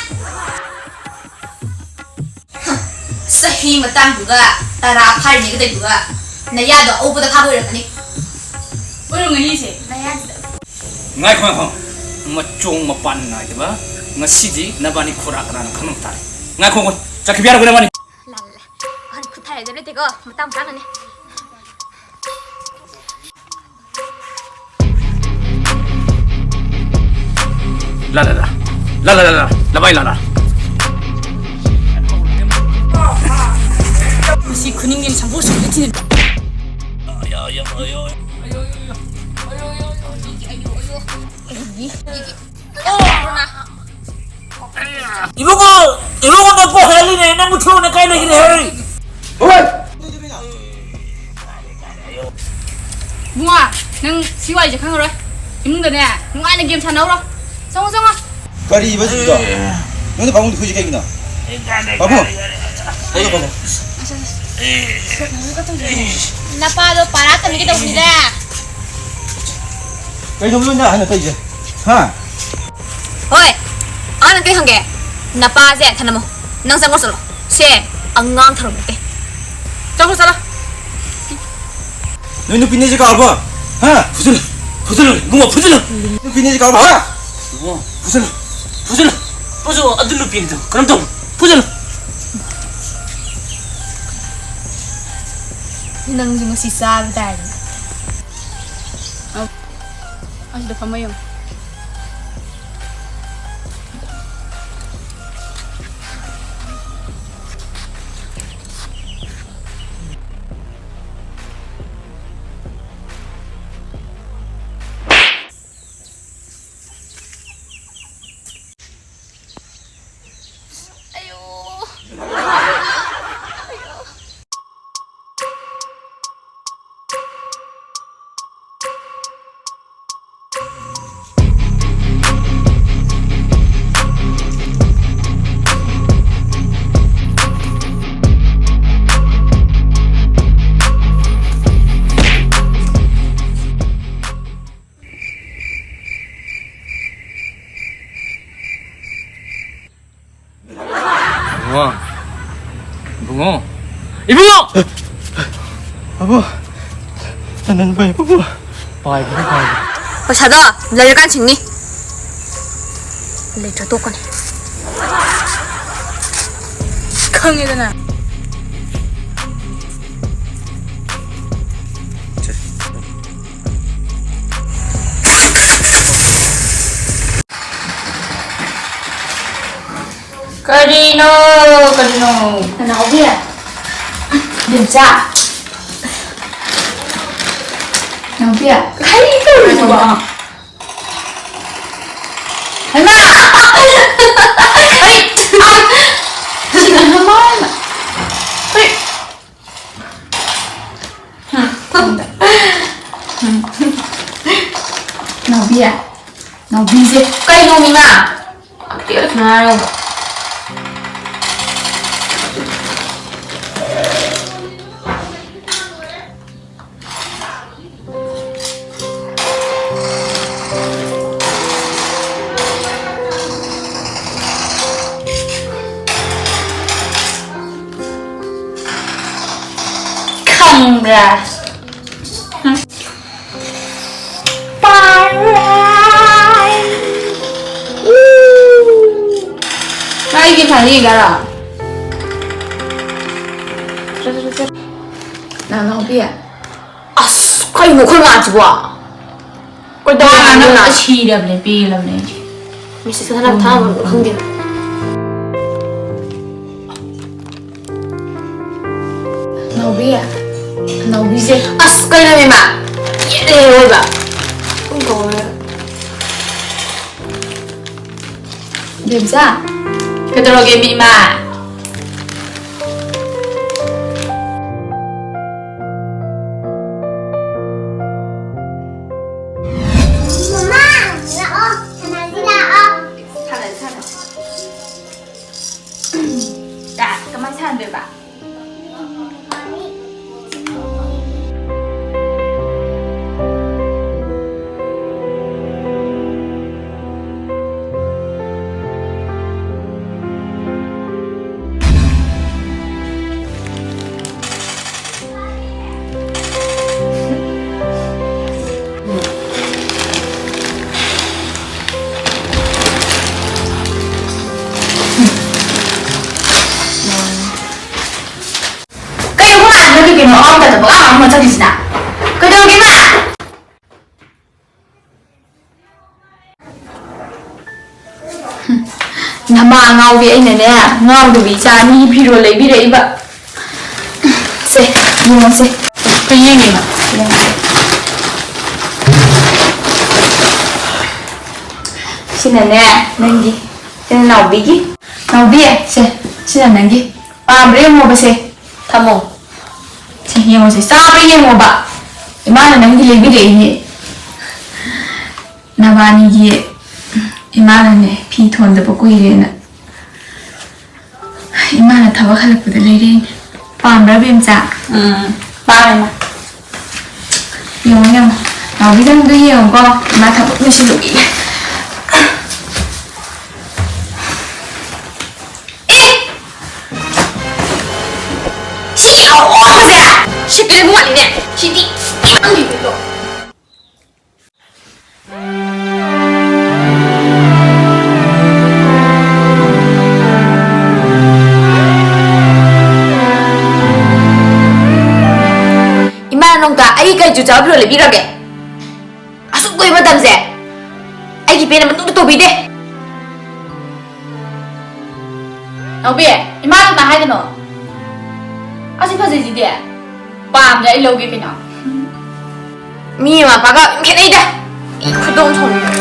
ꯆꯍꯤ ꯃꯇꯥꯡꯗꯨꯒ ꯇꯔꯥ ꯐꯥꯔꯤꯉꯩ ꯀꯩꯗꯧꯗꯨꯒ ꯅꯌꯥꯗꯣ ꯑꯧꯕꯗ ꯐꯥꯕ ꯑꯣꯏꯔꯝꯒꯅꯤ꯫ ꯑꯣꯏꯔꯝꯒꯅꯤ ꯏꯆꯦ, ꯅꯌꯥꯁꯤꯗ꯫ ꯉꯥꯏꯈꯣ, ꯉꯥꯏꯈꯣ꯫ ꯃꯆꯣꯡ ꯃꯄꯥꯟ ꯅꯥꯏꯗꯕ, ꯉꯁꯤꯗꯤ ꯅꯕꯥꯅꯤ ꯈꯨꯔꯥ ꯀꯅꯥꯅꯣ ꯈꯪꯅꯕ ꯇꯥꯔꯦ꯫ ꯉꯥꯏꯈꯣ, ꯉꯥꯏꯈꯣ꯫ ꯆꯠꯈꯤꯕ ꯌꯥꯔꯣꯏ ꯅꯕꯥꯅꯤ꯫ ꯂꯥ, ꯂꯥ, ꯂꯥ꯫ ꯑꯍꯟ ꯈꯨꯠ ꯊꯥ ꯌꯥꯗꯕ ꯂꯩꯇꯦꯀꯣ, ꯃꯇꯥꯡ ꯃꯇꯥꯡꯅꯅꯦ꯫ ꯂꯥ, ꯂꯥ, ꯂꯥ꯫ ꯂꯥ, ꯂꯥ, ꯂꯥ, ꯂꯥ꯫ ꯂꯕꯥꯏ ꯂꯥ, ꯂꯥ꯫ ꯃꯁꯤ ꯈꯨꯅꯤꯡꯒꯤ ꯁꯝꯕꯨ ꯁꯨꯡꯗꯤ ꯊꯤꯅ꯫ ꯏꯕꯨꯡꯉꯣ, ꯏꯕꯨꯡꯉꯣ, ꯅꯪ ꯄꯣꯛ ꯍꯦꯜꯂꯤꯅꯦ, ꯅꯪꯕꯨ ꯊꯤꯌꯣꯅ ꯀꯥꯏ ꯂꯩꯒꯦ, ꯍꯦ? ꯍꯣꯏ꯫ ꯏꯕꯨꯡꯉꯣ, ꯅꯪ ꯁꯤ ꯋꯥꯔꯤꯁꯦ ꯈꯪꯉꯔꯣꯏ꯫ ꯏꯃꯨꯡꯗꯅꯦ, ꯅꯨꯡꯉꯥꯏꯅ ꯒꯦꯝ ꯁꯥꯟꯅꯧꯔꯣ꯫ ꯆꯪꯉꯣ, ꯆꯪꯉꯣ꯫ ꯀꯔꯤꯕ ꯁꯤꯗꯣ? ꯅꯪꯅ ꯄꯥꯕꯨꯡꯗ ꯐꯨꯏꯁꯦ ꯀꯩꯒꯤꯅꯣ? ꯄꯥꯕꯨꯡ! ꯄꯥꯕꯨꯡ, ꯄꯥꯕꯨꯡ꯫ ꯅꯄꯥꯗꯣ ꯄꯥꯔꯥ ꯇꯝꯒꯦ ꯇꯧꯕꯅꯤꯗ꯫ ꯀꯩꯗꯧꯕꯅꯣ ꯅꯪ ꯑꯍꯟꯅ ꯇꯧꯔꯤꯁꯦ? ꯍꯥ? ꯍꯣꯏ, ꯑꯉꯥꯡ ꯅꯪ ꯀꯩ ꯍꯪꯒꯦ? ꯅꯄꯥꯁꯦ ꯊꯅꯝꯃꯣ꯫ ꯅꯪ ꯆꯪꯉꯣ ꯆꯠꯂꯣ꯫ ꯁꯦ ꯑꯉꯥꯡ ꯊꯧꯔꯝ ꯅꯠꯇꯦ꯫ ꯆꯪꯉꯣ ꯆꯠꯂꯣ꯫ ꯅꯣꯏ ꯅꯨꯄꯤꯅꯦꯁꯦ ꯀꯥꯎꯔꯕꯣ? ꯍꯥ? ꯐꯨꯖꯜꯂꯨ, ꯐꯨꯖꯜꯂꯨ, ꯏꯕꯨꯡꯉꯣ, ꯐꯨꯖꯜꯂꯨ꯫ ꯅꯨꯄꯤꯅꯦꯁꯦ ꯀꯥꯎꯔꯕꯣ? ꯍꯥ? ꯏꯕꯨꯡꯉꯣ, ꯐꯨꯖꯜꯂꯨ, ꯐꯨꯖꯜꯂꯨ꯫ ꯐꯨꯖꯜꯂꯨ, ꯑꯗꯨ ꯅꯨꯄꯤꯅꯤꯗꯣ ꯀꯔꯝ ꯇꯧꯕ? ꯐꯨꯖꯜꯂꯨ꯫ ꯅꯪꯁꯨ ꯉꯁꯤ ꯆꯥꯕ ꯇꯥꯔꯦ꯫ ꯑꯁꯤꯗ ꯐꯝꯃ ꯌꯦꯡꯉꯨ꯫ ꯏꯕꯨꯡꯉꯣ꯫ ꯏꯕꯨꯡꯉꯣ꯫ ꯏꯕꯨꯡꯉꯣ! ꯑꯕꯣ, ꯆꯟꯗꯟ ꯄꯥꯏ, ꯄꯨꯄꯨ꯫ ꯄꯥꯏꯕꯅꯤ, ꯄꯥꯏꯕꯅꯤ꯫ ꯄꯩꯁꯥꯗꯣ ꯂꯩꯔꯀꯥꯟ ꯁꯤꯡꯅꯤ꯫ ꯂꯩꯇ꯭ꯔ ꯇꯣꯛꯀꯅꯤ꯫ ꯈꯪꯉꯦꯗꯅ꯫ ꯀꯔꯤꯅꯣ? ꯀꯔꯤꯅꯣ? ꯅꯅꯥꯎꯕꯤ꯫ ꯕꯦꯝꯆꯥ꯫ ꯅꯥꯎꯕꯤ꯫ ꯀꯔꯤ ꯇꯧꯔꯤꯅꯣ? ꯍꯩꯃꯥ! ꯑꯩ, ꯑ, ꯁꯤꯗ ꯃꯃꯥ ꯑꯃ꯫ ꯑꯩ, ꯅꯥꯎꯕꯤ, ꯅꯥꯎꯕꯤꯁꯦ ꯀꯩꯅꯣ ꯃꯤꯃꯥ? ꯑꯝꯇ ꯁꯨꯃꯥꯏꯅ ꯍꯥꯏꯔꯒ꯫ ꯈꯪꯕ꯭ꯔꯥ? ꯍꯨꯝ꯫ ꯄꯥꯔꯥꯏ꯫ ꯎ꯫ ꯃꯥꯒꯤ ꯐꯅꯤꯗꯔꯥ? ꯆꯠ, ꯆꯠ, ꯆꯠ꯫ ꯅꯅꯥꯎꯕꯤ꯫ ꯑꯁ, ꯀꯩꯅꯣ ꯑꯩꯈꯣꯏ ꯃꯥꯁꯤꯕꯣ? ꯀꯩꯗꯧꯔꯒꯦ? ꯃꯥꯅ ꯁꯤꯔꯕꯅꯦ, ꯄꯦꯜꯂꯕꯅꯦ ꯑꯩꯗꯤ꯫ ꯃꯦꯁꯦꯖ ꯊꯥꯅ ꯊꯥꯅꯕ ꯈꯪꯗꯦ꯫ ꯅꯥꯎꯕꯤ, ꯅꯥꯎꯕꯤꯁꯦ꯫ ꯑꯁ, ꯀꯩꯅꯣ ꯏꯃꯥ? ꯌꯦꯠꯂꯦ ꯑꯣꯏꯕ꯫ ꯀꯩꯅꯣ ꯇꯧꯔꯦ꯫ ꯕꯦꯝꯆꯥ꯫ ꯀꯩꯗꯧꯔꯒꯦ, ꯃꯤ ꯏꯃꯥ? ꯃꯃꯥ, ꯂꯥꯛꯑꯣ, ꯁꯥꯟꯅꯁꯤ ꯂꯥꯛꯑꯣ꯫ ꯁꯥꯟꯅꯁꯤ, ꯁꯥꯟꯅꯁꯤ꯫ ꯀꯃꯥꯏꯅ ꯁꯥꯟꯅꯗꯣꯏꯕ? ꯀꯩꯅꯣ ꯃꯥ ꯅꯪꯒꯤ ꯀꯩꯅꯣ ꯑꯉꯥꯡ ꯃꯇꯝꯗ ꯄꯪꯉꯥꯡ ꯉꯥꯡꯉ ꯆꯠꯈꯤꯁꯤꯅ? ꯀꯩꯗꯧꯔꯒꯦ ꯃꯥ? ꯅꯃꯥ ꯉꯥꯎꯕꯤ ꯑꯩꯅꯅꯦ, ꯉꯥꯎꯗꯕꯤ ꯏꯆꯥ ꯑꯅꯤꯒꯤ ꯐꯤꯔꯣꯜ ꯂꯩꯕꯤꯔꯛꯏꯕ꯫ ꯁꯦ, ꯌꯦꯡꯉꯣꯁꯦ꯫ ꯀꯩ ꯌꯦꯡꯉꯤꯅꯣ? ꯌꯦꯡꯉꯣꯁꯦ꯫ ꯁꯤꯅꯅꯦ, ꯅꯪꯒꯤ, ꯁꯤꯅ ꯅꯥꯎꯕꯤꯒꯤ꯫ ꯅꯥꯎꯕꯤ, ꯁꯦ, ꯁꯤꯅ ꯅꯪꯒꯤ꯫ ꯄꯥꯝꯕ꯭ꯔꯥ ꯌꯦꯡꯉꯣꯕꯁꯦ꯫ ꯊꯝꯃꯣ꯫ ꯁꯦ, ꯌꯦꯡꯉꯣꯁꯦ꯫ ꯆꯥꯕ꯭ꯔꯥ ꯌꯦꯡꯉꯣꯕ꯫ ꯏꯃꯥꯅ ꯅꯪꯒꯤ ꯂꯩꯕꯤꯔꯛꯏꯅꯦ꯫ ꯅꯕꯥꯅꯤꯒꯤ ꯏꯃꯥꯅꯅꯦ ꯐꯤ ꯊꯣꯟꯗꯕ ꯀꯨꯏꯔꯦꯅ ꯏꯃꯥꯅ ꯊꯕꯛ ꯍꯜꯂꯛꯄꯗ ꯂꯩꯔꯛꯏꯅꯦ꯫ ꯄꯥꯝꯕ꯭ꯔꯥ, ꯕꯦꯝꯆꯥ? ꯎꯝ, ꯄꯥꯝꯃꯦ, ꯏꯃꯥ꯫ ꯌꯦꯡꯉꯣ, ꯌꯦꯡꯉꯣ꯫ ꯅꯥꯎꯕꯤꯗꯪꯗꯣ ꯌꯦꯡꯉꯣꯀꯣ꯫ ꯏꯃꯥ ꯊꯕꯛ ꯂꯣꯏꯁꯤꯜꯂꯨꯈꯤꯒꯦ꯫ ꯑꯦ! ꯁꯤ ꯌꯥꯝ ꯑꯣꯟꯕꯁꯦ! ꯁꯤ ꯀꯔꯤꯒꯨꯝꯕꯅꯤꯅꯦ? ꯁꯤꯗꯤ ꯏꯃꯥ ꯂꯩꯕꯗꯣ꯫ ꯅꯣꯡꯇ ꯑꯩ ꯀꯩ ꯆꯨ ꯆꯥꯕ ꯐꯤꯔꯣꯜ ꯂꯩꯕꯤꯔꯒꯦ? ꯑꯁꯨꯛ ꯀꯨꯏꯕ ꯃꯇꯝꯁꯦ ꯑꯩꯒꯤ ꯄꯦꯟꯅꯕ ꯅꯣꯡꯇ ꯇꯧꯕꯤꯗꯦ꯫ ꯅꯥꯎꯕꯤ, ꯏꯃꯥ ꯑꯗꯨꯃꯥꯏ ꯍꯥꯏꯒꯅꯣ꯫ ꯑꯁꯤ ꯐꯖꯩꯁꯤꯗꯤ꯫ ꯄꯥꯝꯗ꯭ꯔꯦ, ꯑꯩ ꯂꯧꯒꯦ ꯀꯩꯅꯣ꯫ ꯃꯤ ꯃꯃꯥ ꯃꯄꯥꯒ ꯌꯥꯝ ꯈꯦꯠꯅꯩꯗ꯫ ꯑꯩ ꯈꯣꯏꯗꯧ ꯁꯥꯎꯅꯤꯡꯉꯦ꯫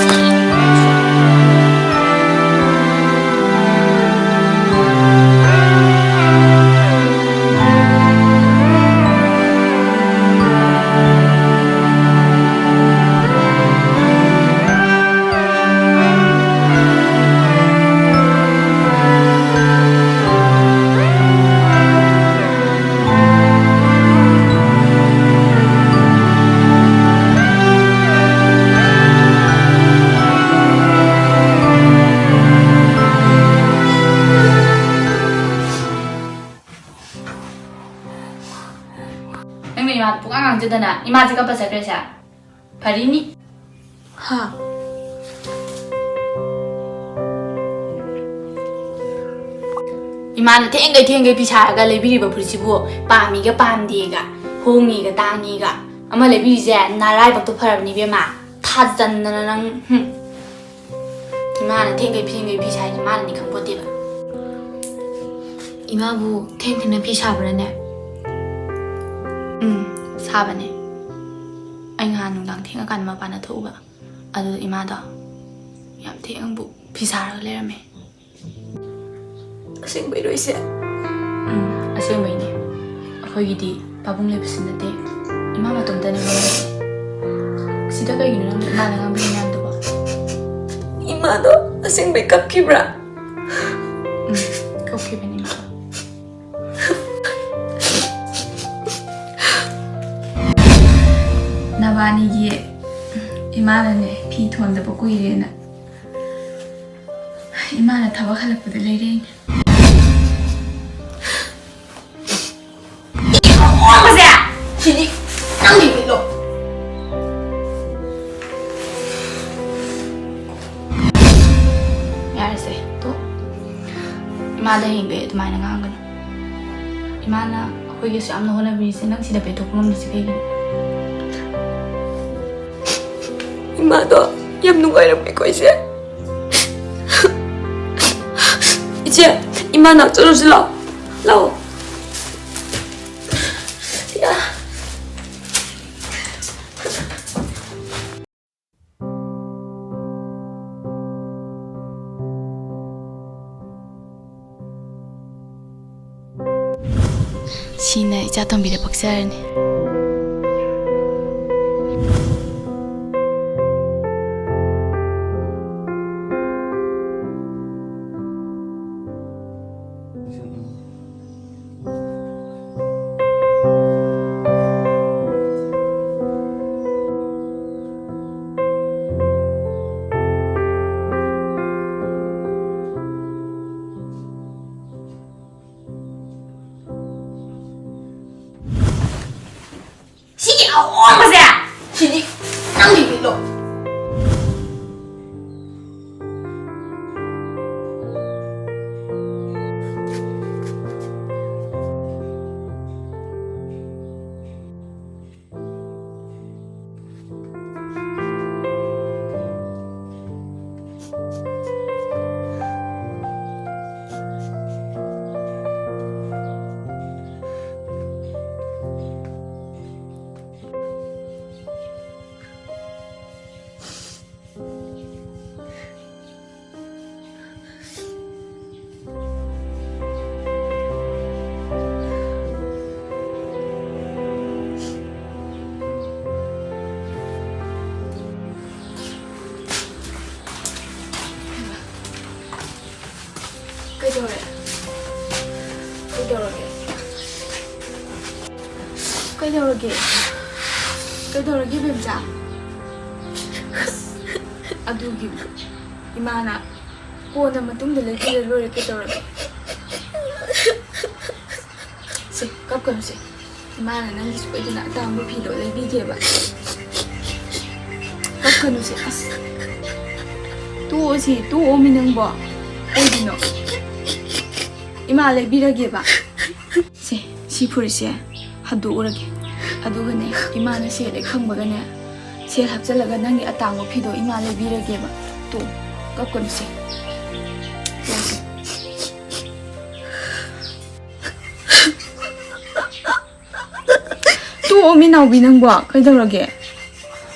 ꯅꯪꯅ ꯏꯃꯥꯗ ꯄꯨꯡꯉꯥꯡ ꯉꯥꯡꯖꯗꯅ ꯏꯃꯥꯁꯦ ꯀꯞꯄ ꯆꯠꯈ꯭ꯔꯦꯁꯦ꯫ ꯐꯔꯤꯅꯤ꯫ ꯍꯥ? ꯏꯃꯥꯅ ꯊꯦꯡꯒꯩ ꯊꯦꯡꯒꯩ ꯐꯤ ꯁꯥꯔꯒ ꯂꯩꯕꯤꯔꯤꯕ ꯐꯨꯔꯤꯠꯁꯤꯕꯨ ꯄꯥꯝꯃꯤꯒ ꯄꯥꯝꯗꯦꯒ, ꯍꯣꯡꯉꯤꯒ ꯇꯥꯡꯉꯤꯒ, ꯑꯃ ꯂꯩꯕꯤꯔꯤꯁꯦ ꯅꯔꯥꯏꯕꯛꯇꯣ ꯐꯔꯕꯅꯤ ꯏꯕꯦꯝꯃ꯫ ꯊꯥꯖꯟꯗꯅ ꯅꯪ, ꯍꯨꯝ꯫ ꯏꯃꯥꯅ ꯊꯦꯡꯒꯩ ꯊꯦꯡꯒꯩ ꯐꯤ ꯁꯥꯏꯁꯦ ꯃꯥꯅꯗꯤ ꯈꯪꯄꯣꯠꯇꯦꯕ꯫ ꯏꯃꯥꯕꯨ ꯊꯦꯡ ꯊꯦꯡꯅ ꯐꯤ ꯁꯥꯕ꯭ꯔꯥꯅꯦ? ꯎꯝ, ꯁꯥꯕꯅꯦ꯫ ꯑꯩ ꯉꯍꯥꯟ ꯅꯨꯡꯗꯥꯡ ꯊꯦꯡꯉꯀꯥꯟꯗ ꯃꯄꯥꯟꯗ ꯊꯣꯛꯎꯕ꯫ ꯑꯗꯨꯗ ꯏꯃꯥꯗꯣ ꯌꯥꯝ ꯊꯦꯡꯅꯕꯨ ꯐꯤ ꯁꯥꯔꯒ ꯂꯩꯔꯝꯃꯦ꯫ ꯑꯁꯦꯡꯕꯩꯔꯣ ꯏꯆꯦ? ꯎꯝ, ꯑꯁꯦꯡꯕꯩꯅꯦ꯫ ꯑꯩꯈꯣꯏꯒꯤꯗꯤ ꯄꯥꯕꯨꯡ ꯂꯩꯕꯁꯨ ꯅꯠꯇꯦ꯫ ꯏꯃꯥ ꯃꯇꯣꯝꯇꯅꯦ ꯂꯩꯔꯤꯁꯦ꯫ ꯁꯤꯗ ꯀꯩꯒꯤꯅꯣ ꯅꯪꯅ ꯏꯃꯥꯗ ꯉꯥꯡꯕꯤꯔꯤ ꯃꯌꯥꯝꯗꯨꯕꯣ? ꯏꯃꯥꯗꯣ ꯑꯁꯦꯡꯕꯩ ꯀꯞꯈꯤꯕ꯭ꯔꯥ? ꯎꯝ, ꯀꯞꯈꯤꯕꯅꯦ ꯏꯃꯥꯗꯣ꯫ ꯅꯕꯥꯅꯤꯒꯤ ꯏꯃꯥꯅꯅꯦ ꯐꯤ ꯊꯣꯟꯗꯕ ꯀꯨꯏꯔꯦꯅ ꯏꯃꯥꯅ ꯊꯕꯛ ꯍꯜꯂꯛꯄꯗ ꯂꯩꯔꯛꯏꯅꯦ꯫ ꯏꯃꯥꯁꯦ! ꯁꯤꯗꯤ ꯅꯪꯒꯤ ꯃꯤꯠꯂꯣ꯫ ꯌꯥꯔꯦꯁꯦ, ꯇꯣ꯫ ꯏꯃꯥꯗ ꯍꯌꯦꯡꯈꯩ ꯑꯗꯨꯃꯥꯏꯅ ꯉꯥꯡꯒꯅꯨ꯫ ꯏꯃꯥꯅ ꯑꯩꯈꯣꯏꯒꯤꯁꯨ ꯌꯥꯝꯅ ꯍꯣꯠꯅꯕꯤꯔꯤꯁꯦ, ꯅꯪ ꯁꯤꯗ ꯄꯦꯟꯊꯣꯛꯄ ꯉꯝꯗ꯭ꯔꯤꯁꯦ ꯀꯩꯒꯤꯅꯣ? ꯏꯃꯥꯗꯣ ꯌꯥꯝ ꯅꯨꯡꯉꯥꯏꯔꯝꯃꯣꯏꯀꯣ, ꯏꯆꯦ꯫ ꯏꯆꯦ, ꯏꯃꯥ ꯅꯥꯛ ꯆꯠꯂꯨꯁꯤ ꯂꯥꯛꯑꯣ꯫ ꯂꯥꯛꯑꯣ꯫ ꯌꯥ꯫ ꯁꯤꯅ ꯏꯆꯥ ꯇꯣꯝꯕꯤꯗ ꯄꯛꯆꯔꯅꯤ꯫ ꯁꯤꯒꯤ ꯑꯍꯣꯡꯕꯁꯦ! ꯁꯤꯗꯤ ꯅꯪꯒꯤ ꯄꯤꯛꯂꯣ꯫ ꯀꯩꯗꯧꯔꯦ? ꯀꯩꯗꯧꯔꯒꯦ? ꯀꯩꯗꯧꯔꯒꯦ? ꯀꯩꯗꯧꯔꯒꯦ, ꯕꯦꯝꯆꯥ? ꯑꯗꯨꯒꯤ ꯏꯃꯥꯅ ꯀꯣꯟꯅ ꯃꯇꯨꯡꯗ ꯂꯩꯕꯤꯔ ꯂꯣꯏꯔꯦ, ꯀꯩꯗꯧꯔꯒꯦ? ꯁꯦ, ꯀꯞꯀꯅꯨꯁꯦ꯫ ꯏꯃꯥꯅ ꯅꯪꯒꯤ ꯁꯣꯏꯗꯅ ꯑꯇꯥꯡꯕ ꯐꯤꯗꯣ ꯂꯩꯕꯤꯒꯦꯕ꯫ ꯀꯞꯀꯅꯨꯁꯦ, ꯑꯁ꯫ ꯇꯣꯛꯑꯣꯁꯦ, ꯇꯣꯛꯑꯣꯃꯤ ꯅꯪꯕꯣ꯫ ꯀꯩꯒꯤꯅꯣ? ꯏꯃꯥ ꯂꯩꯕꯤꯔꯒꯦꯕ꯫ ꯁꯦ, ꯁꯤ ꯁꯤ ꯐꯨꯔꯤꯠꯁꯦ ꯍꯟꯗꯣꯛꯎꯔꯒꯦ꯫ ꯑꯗꯨꯒꯅꯦ, ꯏꯃꯥꯅ ꯁꯦꯜ ꯍꯦꯛ ꯐꯪꯕꯒꯅꯦ, ꯁꯦꯜ ꯍꯥꯞꯆꯤꯜꯂꯒ ꯅꯪꯒꯤ ꯑꯇꯥꯡꯕ ꯐꯤꯗꯣ ꯏꯃꯥ ꯂꯩꯕꯤꯔꯒꯦꯕ꯫ ꯇꯣ, ꯀꯞꯀꯅꯨꯁꯦ꯫ ꯇꯣꯁꯦ꯫ ꯇꯣꯛꯑꯣ, ꯃꯤꯅꯥꯎꯕꯤ, ꯅꯪꯕꯣ ꯀꯩꯗꯧꯔꯒꯦ?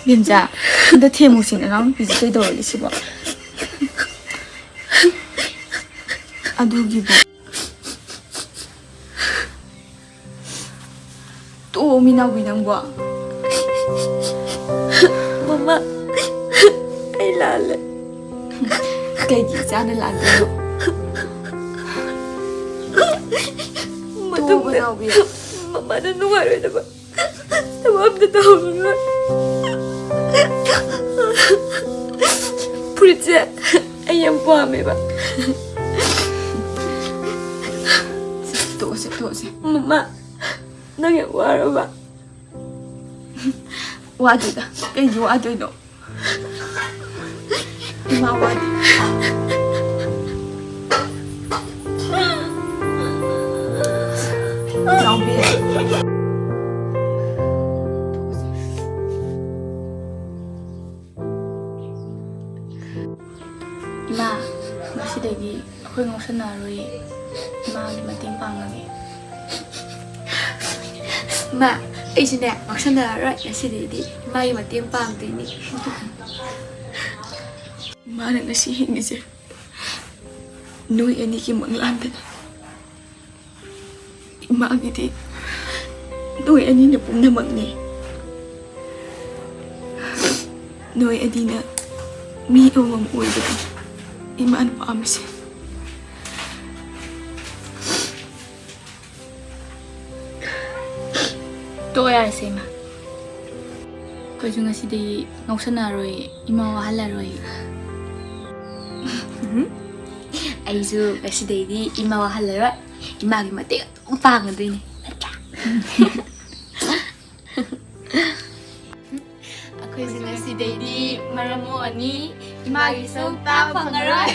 ꯕꯦꯝꯆꯥ, ꯑꯝꯇ ꯊꯦꯝꯃꯨꯁꯦ, ꯅꯅꯥꯎꯅꯨꯄꯤꯁꯦ ꯀꯩꯗꯧꯔꯒꯦ ꯁꯤꯕꯣ? ꯑꯗꯨꯒꯤꯕꯨ꯫ ꯇꯣꯛꯑꯣ, ꯃꯤꯅꯥꯎꯕꯤ, ꯅꯪꯕꯣ꯫ ꯃꯃꯥ, ꯑꯩ ꯂꯥꯜꯂꯦ꯫ ꯀꯩꯒꯤ ꯏꯆꯥꯅ ꯂꯥꯟꯗꯣꯏꯅꯣ? ꯇꯣꯛꯑꯣ, ꯃꯇꯨꯡꯗ ꯃꯤꯅꯥꯎꯕꯤ꯫ ꯃꯃꯥꯅ ꯅꯨꯡꯉꯥꯏꯔꯣꯏꯗꯕ ꯊꯕꯛ ꯑꯝꯇ ꯇꯧꯔꯔꯣꯏ꯫ ꯐꯨꯔꯤꯠꯁꯦ ꯑꯩ ꯌꯥꯝ ꯄꯥꯝꯃꯦꯕ꯫ ꯇꯣꯛꯑꯁꯦ, ꯇꯣꯛꯑꯁꯦ꯫ ꯃꯃꯥ, ꯅꯪ ꯌꯥꯝ ꯋꯥꯔꯕ? ꯋꯥꯗꯦꯗ, ꯀꯩꯒꯤ ꯋꯥꯗꯣꯏꯅꯣ? ꯏꯃꯥ ꯋꯥꯗꯦ꯫ ꯏꯅꯥꯎꯕꯤ꯫ ꯏꯃꯥ, ꯉꯁꯤꯗꯒꯤ ꯑꯩꯈꯣꯏ ꯉꯥꯎꯁꯟꯅꯔꯔꯣꯏꯌꯦ꯫ ꯏꯃꯥꯒꯤ ꯃꯇꯦꯡ ꯄꯥꯡꯉꯒꯦ꯫ ꯏꯃꯥ, ꯑꯩꯁꯨꯅꯦ ꯉꯥꯎꯁꯟꯅꯔꯔꯣꯏ꯫ ꯉꯁꯤꯗꯩꯗꯤ ꯏꯃꯥꯒꯤ ꯃꯇꯦꯡ ꯄꯥꯡꯗꯣꯏꯅꯤ꯫ ꯏꯃꯥꯅ ꯉꯁꯤ ꯍꯤꯡꯉꯤꯁꯦ ꯅꯣꯏ ꯑꯅꯤꯒꯤ ꯃꯪꯂꯥꯟꯗꯅꯤ꯫ ꯏꯃꯥꯒꯤꯗꯤ ꯅꯣꯏ ꯑꯅꯤꯅ ꯄꯨꯝꯅꯃꯛꯅꯤ꯫ ꯅꯣꯏ ꯑꯅꯤꯅ ꯃꯤ ꯑꯃꯃꯝ ꯑꯣꯏꯕꯗꯨ ꯏꯃꯥꯅ ꯄꯥꯝꯃꯤꯁꯦ꯫ ꯇꯣꯛꯑꯣ ꯌꯥꯔꯦꯁꯦ, ꯏꯃꯥ꯫ ꯑꯩꯈꯣꯏꯁꯨ ꯉꯁꯤꯗꯤ ꯉꯥꯎꯁꯟꯅꯔꯣꯏ, ꯏꯃꯥ ꯋꯥꯍꯜꯂꯔꯣꯏ꯫ ꯑꯩꯁꯨ ꯉꯁꯤꯗꯩꯗꯤ ꯏꯃꯥ ꯋꯥꯍꯜꯂꯔꯣꯏ, ꯏꯃꯥꯒꯤ ꯃꯇꯦꯡ ꯑꯗꯨꯝ ꯄꯥꯡꯉꯗꯣꯏꯅꯦ, ꯅꯠꯇ꯭ꯔꯥ? ꯑꯩꯈꯣꯏꯁꯨ ꯉꯁꯤꯗꯩꯗꯤ ꯃꯔꯝ ꯃꯣꯛꯑꯅꯤ, ꯏꯃꯥꯒꯤ ꯁꯔꯨꯛ ꯇꯥ ꯐꯪꯉꯔꯣꯏ꯫